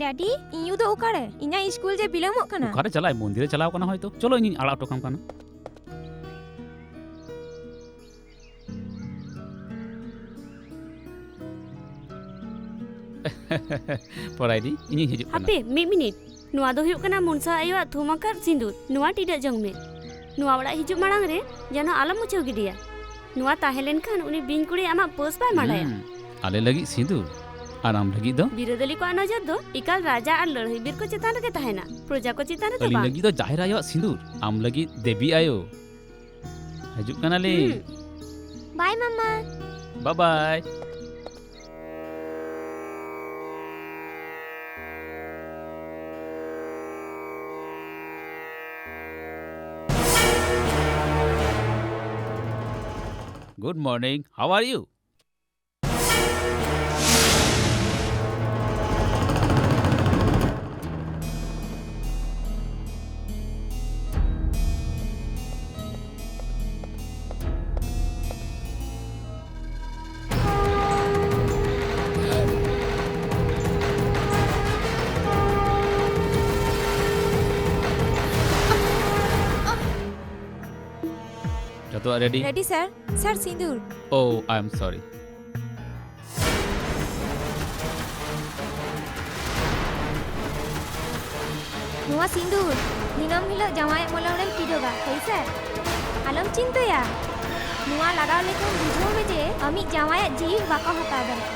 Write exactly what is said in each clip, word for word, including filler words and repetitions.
ᱰᱮᱰᱤ, ᱤᱧ ᱭᱩ ᱫᱚ ᱚᱠᱟᱨᱮ? ᱤᱧᱟᱜ ᱤᱥᱠᱩᱞ ᱡᱮ ᱵᱤᱞᱚᱢᱚᱜ ᱠᱟᱱᱟ᱾ ᱚᱠᱟᱨᱮ ᱪᱟᱞᱟᱜ ᱟᱭ? ᱢᱚᱱᱫᱤᱨ ᱮ ᱪᱟᱞᱟᱣ ᱠᱟᱱᱟ ᱦᱚᱭᱛᱚ᱾ ᱪᱚᱞᱚ, ᱤᱧᱤᱧ ᱟᱲᱟᱜ ᱦᱚᱴᱚ ᱠᱟᱢ ᱠᱟᱱᱟ᱾ ᱯᱚᱨᱟᱭᱫᱤ, ᱤᱧᱤᱧ ᱦᱤᱡᱩᱜ ᱠᱟᱱᱟ᱾ ᱦᱟᱯᱮ, ᱢᱤᱫ ᱢᱤᱱᱤᱴ᱾ ᱱᱚᱣᱟ ᱫᱚ ᱦᱩᱭᱩᱜ ᱠᱟᱱᱟ ᱢᱚᱱᱥᱟ ᱟᱭᱳᱣᱟᱜ ᱛᱷᱩᱢ ᱟᱠᱟᱫ ᱥᱤᱸᱫᱩᱨ᱾ ᱱᱚᱣᱟ ᱴᱤᱰᱟᱹᱜ ᱡᱚᱝ ᱢᱮ᱾ ᱱᱚᱣᱟ ᱚᱲᱟᱜ ᱦᱤᱡᱩᱜ ᱢᱟᱲᱟᱝ ᱨᱮ ᱡᱮᱱᱚ ᱟᱞᱚᱢ ᱢᱩᱪᱷᱟᱹᱣ ᱜᱤᱰᱤᱭᱟ᱾ ᱱᱚᱣᱟ ᱛᱟᱦᱮᱸ ᱞᱮᱱᱠᱷᱟᱱ ᱩᱱᱤ ᱵᱤᱧ ᱠᱩᱲᱤ ᱟᱢᱟᱜ ᱯᱟᱹᱥ ᱵᱟᱭ ᱢᱟᱰᱟᱭᱟ᱾ ᱦᱩᱸ, ᱟᱞᱮ ᱞᱟᱹᱜᱤᱫ ᱥᱤᱸᱫᱩᱨ, ᱟᱨ ᱟᱢ ᱞᱟᱹᱜᱤᱫ ᱫᱚ? ᱵᱤᱨᱟᱹᱫᱟᱹᱞᱤ ᱠᱚᱣᱟᱜ ᱱᱚᱡᱚᱨ ᱫᱚ ᱮᱠᱟᱞ ᱨᱟᱡᱟ ᱟᱨ ᱞᱟᱹᱲᱦᱟᱹᱭ ᱵᱤᱨ ᱠᱚ ᱪᱮᱛᱟᱱ ᱨᱮᱜᱮ ᱛᱟᱦᱮᱱᱟ, ᱯᱨᱚᱡᱟ ᱠᱚ ᱪᱮᱛᱟᱱ ᱨᱮᱫᱚ ᱟᱹᱞᱤᱧ ᱵᱟᱝ᱾ ᱞᱟᱹᱜᱤᱫ ᱫᱚ ᱡᱟᱦᱮᱨ ᱟᱭᱳᱣᱟᱜ ᱥᱤᱸᱫᱩᱨ, ᱟᱢ ᱞᱟᱹᱜᱤᱫ ᱫᱮᱵᱤ ᱟᱭᱳ᱾ ᱦᱤᱡᱩᱜ ᱠᱟᱱᱟᱞᱤᱧ᱾ ᱦᱩᱸ᱾ ᱵᱟᱭ ᱢᱟᱢᱟ᱾ ᱵᱟᱭ ᱵᱟᱭ᱾ Good morning. How are you? ᱡᱚᱛᱚᱣᱟᱜ ᱨᱮᱰᱤ? ᱨᱮᱰᱤ, ᱥᱟᱨ᱾ ᱥᱟᱨ, ᱥᱤᱸᱫᱩᱨ᱾ Oh, I am sorry. ᱱᱚᱣᱟ ᱥᱤᱸᱫᱩᱨ ᱫᱤᱱᱟᱹᱢ ᱦᱤᱞᱳᱜ ᱡᱟᱶᱟᱭᱟᱜ ᱢᱚᱞᱚᱝ ᱨᱮᱢ ᱴᱤᱰᱟᱹᱜᱟ, ᱦᱳᱭ ᱥᱮ? ᱟᱞᱚᱢ ᱪᱤᱱᱛᱟᱹᱭᱟ, ᱱᱚᱣᱟ ᱞᱟᱜᱟᱣ ᱞᱮᱠᱷᱟᱱ ᱵᱩᱡᱷᱟᱹᱣ ᱢᱮ ᱡᱮ ᱟᱢᱤᱡ ᱡᱟᱶᱟᱭᱟᱜ ᱡᱤᱣᱤ ᱵᱟᱠᱚ ᱦᱟᱛᱟᱣ ᱫᱟᱲᱮᱭᱟᱜᱼᱟ᱾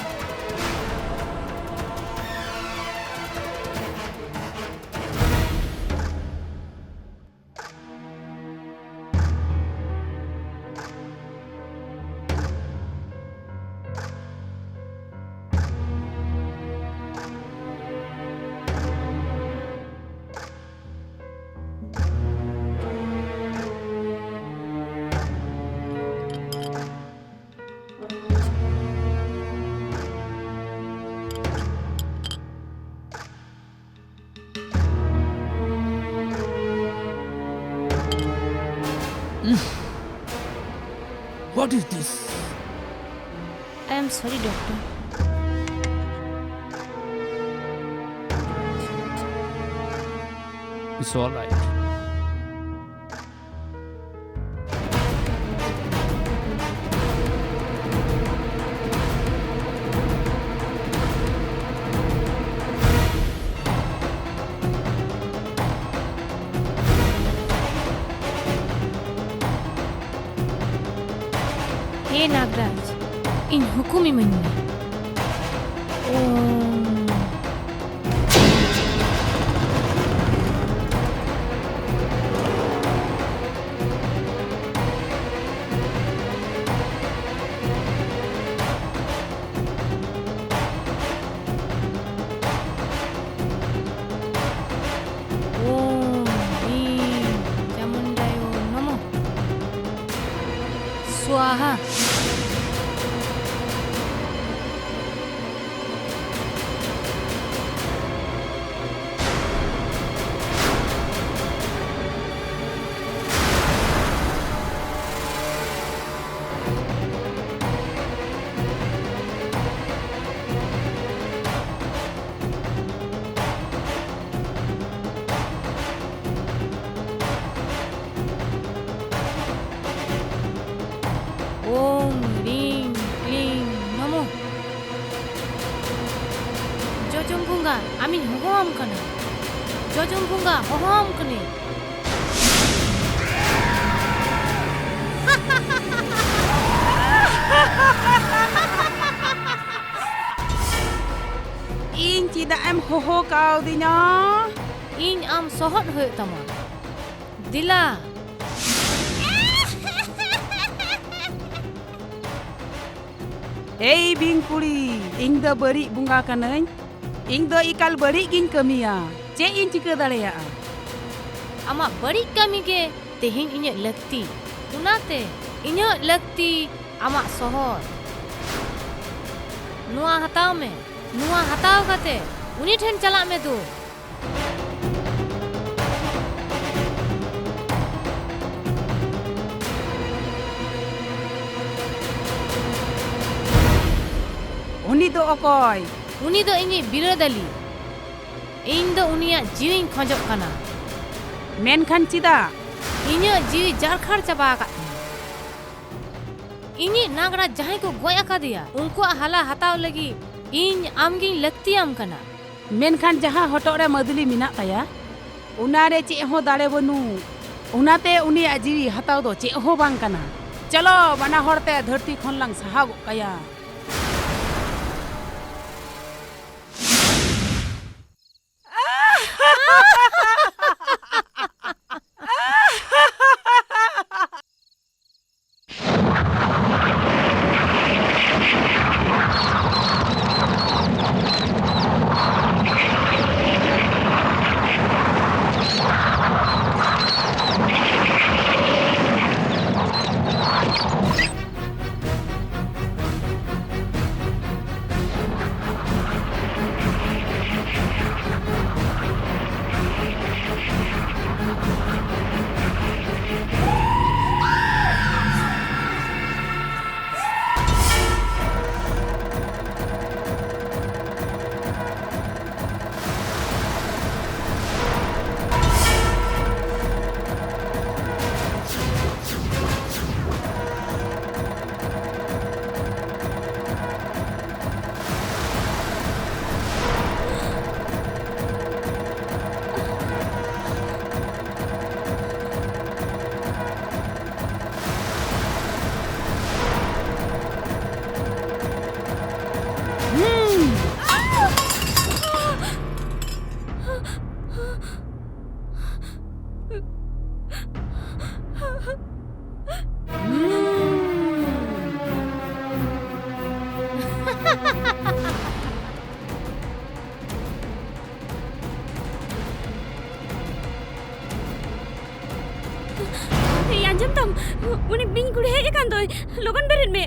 What is this? I am sorry, doctor. It's all right. ᱦᱮ ᱱᱟᱜᱽᱨᱟᱡᱽ, ᱤᱧ ᱦᱩᱠᱩᱢ ᱤᱢᱟᱹᱧ ᱢᱮ᱾ ᱳᱢ᱾ ᱳᱢ ᱦᱨᱤᱝ ᱪᱟᱢᱩᱱᱰᱟᱭᱳ ᱱᱚᱢᱚ ᱥᱣᱟᱦᱟ᱾ ᱳᱢ ᱦᱨᱤᱝ ᱠᱞᱤᱝ ᱱᱚᱢᱚ᱾ ᱡᱚᱡᱚᱢ ᱵᱚᱸᱜᱟ, ᱟᱢᱤᱧ ᱦᱚᱦᱚᱣᱟᱢ ᱠᱟᱱᱟ᱾ ᱡᱚᱡᱚᱢ ᱵᱚᱸᱜᱟ, ᱦᱚᱦᱚᱣᱟᱢ ᱠᱟᱹᱱᱟᱹᱧ᱾ ᱤᱧ ᱪᱮᱫᱟᱜ ᱮᱢ ᱦᱚᱦᱚ ᱠᱟᱣᱫᱤᱧᱟ? ᱤᱧ ᱟᱢ ᱥᱚᱦᱚᱫ ᱦᱩᱭᱩᱜ ᱛᱟᱢᱟ᱾ ᱫᱮᱞᱟ᱾ ᱮᱭ ᱵᱤᱧ ᱠᱩᱲᱤ, ᱤᱧ ᱫᱚ ᱵᱟᱹᱲᱤᱡ ᱵᱚᱸᱜᱟ ᱠᱟᱹᱱᱟᱹᱧ᱾ ᱤᱧ ᱫᱚ ᱮᱠᱟᱞ ᱵᱟᱹᱲᱤᱡ ᱜᱤᱧ ᱠᱟᱹᱢᱤᱭᱟ᱾ ᱪᱮᱫ ᱤᱧ ᱪᱤᱠᱟᱹ ᱫᱟᱲᱮᱭᱟᱜᱼᱟ? ᱟᱢᱟᱜ ᱵᱟᱹᱲᱤᱡ ᱠᱟᱹᱢᱤ ᱜᱮ ᱛᱮᱦᱮᱧ ᱤᱧᱟᱹᱜ ᱞᱟᱹᱠᱛᱤ᱾ ᱚᱱᱟᱛᱮ ᱤᱧᱟᱹᱜ ᱞᱟᱹᱠᱛᱤ ᱟᱢᱟᱜ ᱥᱚᱦᱚᱫ᱾ ᱱᱚᱣᱟ ᱦᱟᱛᱟᱣ ᱢᱮ᱾ ᱱᱚᱣᱟ ᱦᱟᱛᱟᱣ ᱠᱟᱛᱮ ᱩᱱᱤ ᱴᱷᱮᱱ ᱪᱟᱞᱟᱜ ᱢᱮ ᱫᱩ᱾ ᱩᱱᱤ ᱫᱚ ᱚᱠᱚᱭ? ᱩᱱᱤ ᱫᱚ ᱤᱧᱤᱡ ᱵᱤᱨᱟᱹᱫᱟᱹᱞᱤ᱾ ᱤᱧ ᱫᱚ ᱩᱱᱤᱭᱟᱜ ᱡᱤᱣᱤᱧ ᱠᱷᱚᱡᱚᱜ ᱠᱟᱱᱟ᱾ ᱢᱮᱱᱠᱷᱟᱱ ᱪᱮᱫᱟᱜ? ᱤᱧᱟᱹᱜ ᱡᱤᱣᱤ ᱡᱟᱨᱠᱷᱟᱲ ᱪᱟᱵᱟ ᱟᱠᱟᱫ ᱛᱤᱧᱟᱹ᱾ ᱤᱧᱤᱡ ᱱᱟᱜᱽᱨᱟ ᱡᱟᱦᱟᱸᱭ ᱠᱚ ᱜᱚᱡ ᱟᱠᱟᱫᱮᱭᱟ, ᱩᱱᱠᱩᱣᱟᱜ ᱦᱟᱞᱟ ᱦᱟᱛᱟᱣ ᱞᱟᱹᱜᱤᱫ ᱤᱧ ᱟᱢᱜᱤᱧ ᱞᱟᱹᱠᱛᱤᱭᱟᱢ ᱠᱟᱱᱟ᱾ ᱢᱮᱱᱠᱷᱟᱱ ᱡᱟᱦᱟᱸ ᱦᱚᱴᱚᱜ ᱨᱮ ᱢᱟᱹᱫᱽᱞᱤ ᱢᱮᱱᱟᱜ ᱛᱟᱭᱟ, ᱚᱱᱟ ᱨᱮ ᱪᱮᱫ ᱦᱚᱸ ᱫᱟᱲᱮ ᱵᱟᱹᱱᱩᱜ᱾ ᱚᱱᱟᱛᱮ ᱩᱱᱤᱭᱟᱜ ᱡᱤᱣᱤ ᱦᱟᱛᱟᱣ ᱫᱚ ᱪᱮᱫ ᱦᱚᱸ ᱵᱟᱝ ᱠᱟᱱᱟ᱾ ᱪᱚᱞᱚ, ᱵᱟᱱᱟ ᱦᱚᱲ ᱛᱮ ᱫᱷᱟᱹᱨᱛᱤ ᱠᱷᱚᱱ ᱞᱟᱝ ᱥᱟᱦᱟ ᱜᱚᱫ ᱠᱟᱭᱟ᱾ ᱮᱭ, ᱟᱸᱡᱚᱢ ᱛᱟᱢ? ᱩᱱᱤ ᱵᱤᱧ ᱠᱩᱲᱤ ᱦᱮᱡ ᱟᱠᱟᱱ ᱫᱚᱭ᱾ ᱞᱚᱜᱚᱱ ᱵᱮᱨᱮᱫ ᱢᱮ᱾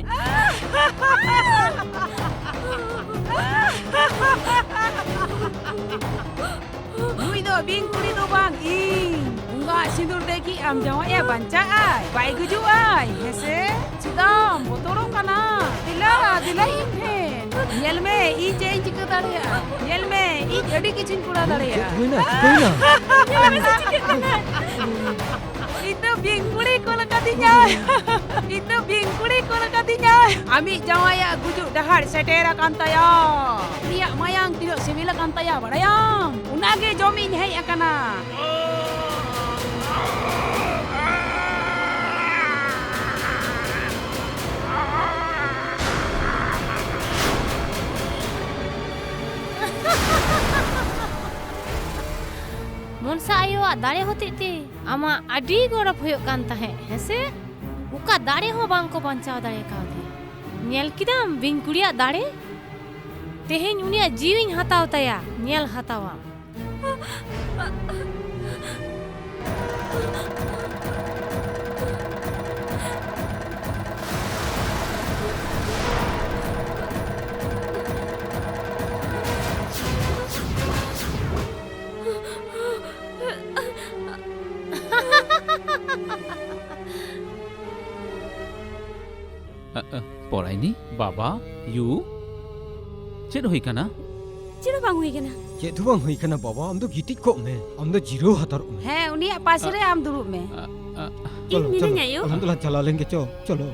ᱱᱩᱭ ᱫᱚ ᱵᱤᱧ ᱠᱩᱲᱤ ᱫᱚ ᱵᱟᱝ, ᱤᱧ᱾ ᱵᱚᱸᱜᱟ ᱥᱤᱸᱫᱩᱨ ᱛᱮ ᱠᱤ ᱟᱢ ᱡᱟᱶᱟᱭ ᱮ ᱵᱟᱧᱪᱟᱜᱼᱟᱭ? ᱵᱟᱭ ᱜᱩᱡᱩᱜᱼᱟᱭ, ᱦᱮᱸᱥᱮ? ᱪᱮᱫᱟᱜ ᱮᱢ ᱵᱚᱛᱚᱨᱚᱜ ᱠᱟᱱᱟ? ᱫᱮᱞᱟ, ᱫᱮᱞᱟ ᱤᱧ ᱴᱷᱮᱱ᱾ ᱧᱮᱞ ᱢᱮ, ᱤᱧ ᱪᱮᱫ ᱤᱧ ᱪᱤᱠᱟᱹ ᱫᱟᱲᱮᱭᱟᱜᱼᱟ? ᱧᱮᱞ ᱢᱮ, ᱤᱧ ᱟᱹᱰᱤ ᱠᱤᱪᱷᱩᱧ ᱠᱚᱨᱟᱣ ᱫᱟᱲᱮᱭᱟᱜᱼᱟ᱾ ᱪᱮᱫ ᱦᱩᱭᱱᱟ? ᱪᱤᱠᱟᱹᱭᱱᱟ? ᱧᱮᱞ ᱢᱮ ᱪᱮᱫ ᱪᱤᱠᱟᱹᱜ ᱠᱟᱱᱟ᱾ ᱤᱧ ᱫᱚ ᱵᱤᱧ ᱠᱩᱲᱤ ᱠᱚ ᱞᱮᱠᱟᱛᱤᱧᱟᱭ᱾ ᱤᱧ ᱫᱚ ᱵᱤᱧ ᱠᱩᱲᱤ ᱠᱚ ᱞᱮᱠᱟᱛᱤᱧᱟᱭ᱾ ᱟᱢᱤᱡ ᱡᱟᱶᱟᱭᱟᱜ ᱜᱩᱡᱩᱜ ᱰᱟᱦᱟᱨ ᱥᱮᱴᱮᱨ ᱟᱠᱟᱱ ᱛᱟᱭᱟ᱾ ᱩᱱᱤᱭᱟᱜ ᱢᱟᱭᱟᱝ ᱛᱤᱱᱟᱹᱜ ᱥᱤᱵᱤᱞ ᱟᱠᱟᱱ ᱛᱟᱭᱟ ᱵᱟᱲᱟᱭᱟᱢ? ᱚᱱᱟᱜᱮ ᱡᱚᱢᱤᱧ ᱦᱮᱡ ᱟᱠᱟᱱᱟ᱾ ᱢᱚᱱᱥᱟ ᱟᱭᱳᱣᱟᱜ ᱫᱟᱲᱮ ᱦᱚᱛᱮᱡ ᱛᱮ ᱟᱢᱟᱜ ᱟᱹᱰᱤ ᱜᱚᱨᱚᱵ ᱦᱩᱭᱩᱜ ᱠᱟᱱ ᱛᱟᱦᱮᱸᱫ, ᱦᱮᱸᱥᱮ? ᱚᱠᱟ ᱫᱟᱲᱮ ᱦᱚᱸ ᱵᱟᱝ ᱠᱚ ᱵᱟᱧᱪᱟᱣ ᱫᱟᱲᱮ ᱠᱟᱣᱫᱮᱭᱟ᱾ ᱧᱮᱞ ᱠᱮᱫᱟᱢ ᱵᱤᱧ ᱠᱩᱲᱤᱭᱟᱜ ᱫᱟᱲᱮ? ᱛᱮᱦᱮᱧ ᱩᱱᱤᱭᱟᱜ ᱡᱤᱣᱤᱧ ᱦᱟᱛᱟᱣ ᱛᱟᱭᱟ, ᱧᱮᱞ ᱦᱟᱛᱟᱣᱟᱢ᱾ ᱟ, ᱟ, ᱯᱚᱲᱟᱭᱱᱤ, ᱵᱟᱵᱟ, ᱭᱩ, ᱪᱮᱫ ᱦᱩᱭ ᱠᱟᱱᱟ? ᱪᱮᱫ ᱦᱚᱸ ᱵᱟᱝ ᱦᱩᱭ ᱠᱟᱱᱟ᱾ ᱪᱮᱫ ᱦᱚᱸ ᱵᱟᱝ ᱦᱩᱭ ᱠᱟᱱᱟ ᱵᱟᱵᱟ, ᱟᱢ ᱫᱚ ᱜᱤᱛᱤᱡ ᱠᱚᱜ ᱢᱮ, ᱟᱢ ᱫᱚ ᱡᱤᱨᱟᱹᱣ ᱦᱟᱛᱟᱲᱚᱜ ᱢᱮ᱾ ᱦᱮᱸ, ᱩᱱᱤᱭᱟᱜ ᱯᱟᱥᱮ ᱨᱮ ᱟᱢ ᱫᱩᱲᱩᱵ ᱢᱮ᱾ ᱟ, ᱟ, ᱤᱧ ᱪᱚᱞᱚ, ᱢᱤᱱᱟᱹᱧᱟ, ᱪᱚᱞᱚ, ᱭᱳ᱾ ᱟᱞᱟᱝ ᱫᱚᱞᱟᱝ ᱪᱟᱞᱟᱣ ᱞᱮᱱ ᱜᱮ, ᱪᱚ, ᱪᱚᱞᱚ᱾